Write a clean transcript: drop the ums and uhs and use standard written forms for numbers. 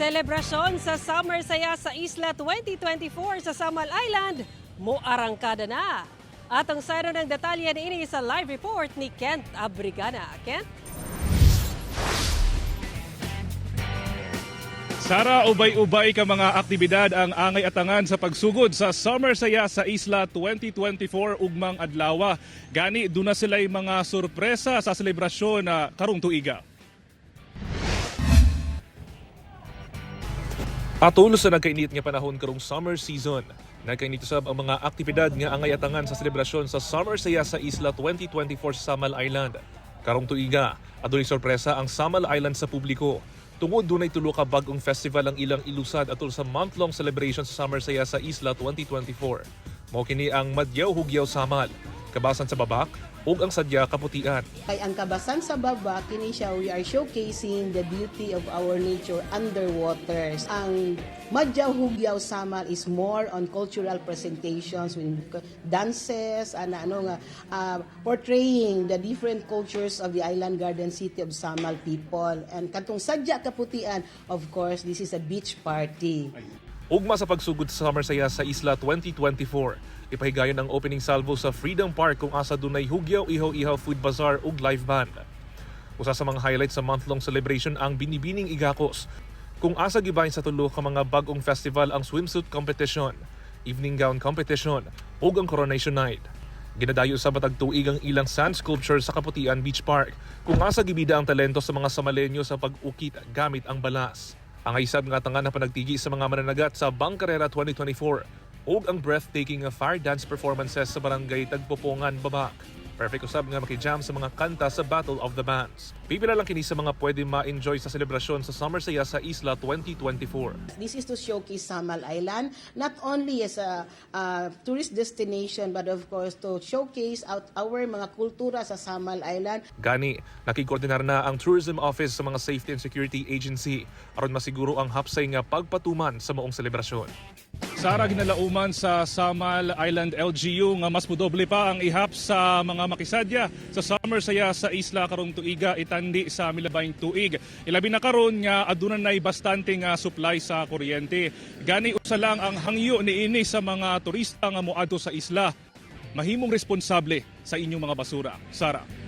Selebrasyon sa Summer Saya sa Isla 2024 sa Samal Island, moarangkada na. At ang sayro ng detalye niini sa live report ni Kent Abrigana. Kent? Sara, ubay-ubay ka mga aktibidad ang angay atangan sa pagsugod sa Summer Saya sa Isla 2024 ugmang adlawa. Gani duna sila'y mga sorpresa sa selebrasyon na karong tuiga. Patulo sa nagkainit nga panahon karong summer season. Nagkainit usab ang mga aktibidad nga angay atangan sa selebrasyon sa Summer Saya sa Isla 2024 sa Samal Island. Karong tuiga, adunay sorpresa ang Samal Island sa publiko. Tungod dunay tulo ka bag-ong festival ang ilang ilusad atol sa month-long celebration sa Summer Saya sa Isla 2024. Mao kini ang Madyaw Hugyaw Samal, Kabasan sa Babak ug ang Sadya Kaputian. Kay ang Kabasan sa Baba, kini siya, we are showcasing the beauty of our nature underwater. Ang Madyaw Hugyaw Samal is more on cultural presentations with dances and ano nga portraying the different cultures of the island garden city of Samal people. And katong Sadya Kaputian, of course, this is a beach party. Ugma sa pagsugod sa Summer Saya sa Isla 2024. Ipahigayon ang opening salvo sa Freedom Park kung asa dunay Hugyaw Ihaw Ihaw Food Bazaar ug live band. Usa sa mga highlights sa month-long celebration ang Binibining Igakos, kung asa gibahin sa tulo ka mga bag-ong festival ang swimsuit competition, evening gown competition ug ang coronation night. Ginadayo sa batag tuig ang ilang sand sculpture sa Kaputian Beach Park kung asa gibida ang talento sa mga Samalenyo sa pag-ukit gamit ang balas. Ang isab nga tanga na panagtigi sa mga mananagat sa Bangkarera 2024 ug ang breathtaking nga fire dance performances sa Barangay Tagpopongan, Babak. Perfect usab nga makijam sa mga kanta sa Battle of the Bands. Pipila lang kini sa mga pwede ma-enjoy sa selebrasyon sa Summer Saya sa Isla 2024. This is to showcase Samal Island, not only as a tourist destination, but of course to showcase out our mga kultura sa Samal Island. Gani, nakikoordinar na ang Tourism Office sa mga Safety and Security Agency aron masiguro ang hapsay nga pagpatuman sa maong selebrasyon. Sara, ginalauman sa Samal Island LGU nga mas mudoble pa ang ihap sa mga makisadya sa Summer Saya sa Isla karong tuiga itandi sa milabayng tuig. Ilabi na karon nga aduna nay bastante nga supply sa kuryente. Gani usa lang ang hangyo niini sa mga turista nga moadto sa isla. Mahimong responsable sa inyong mga basura. Sara.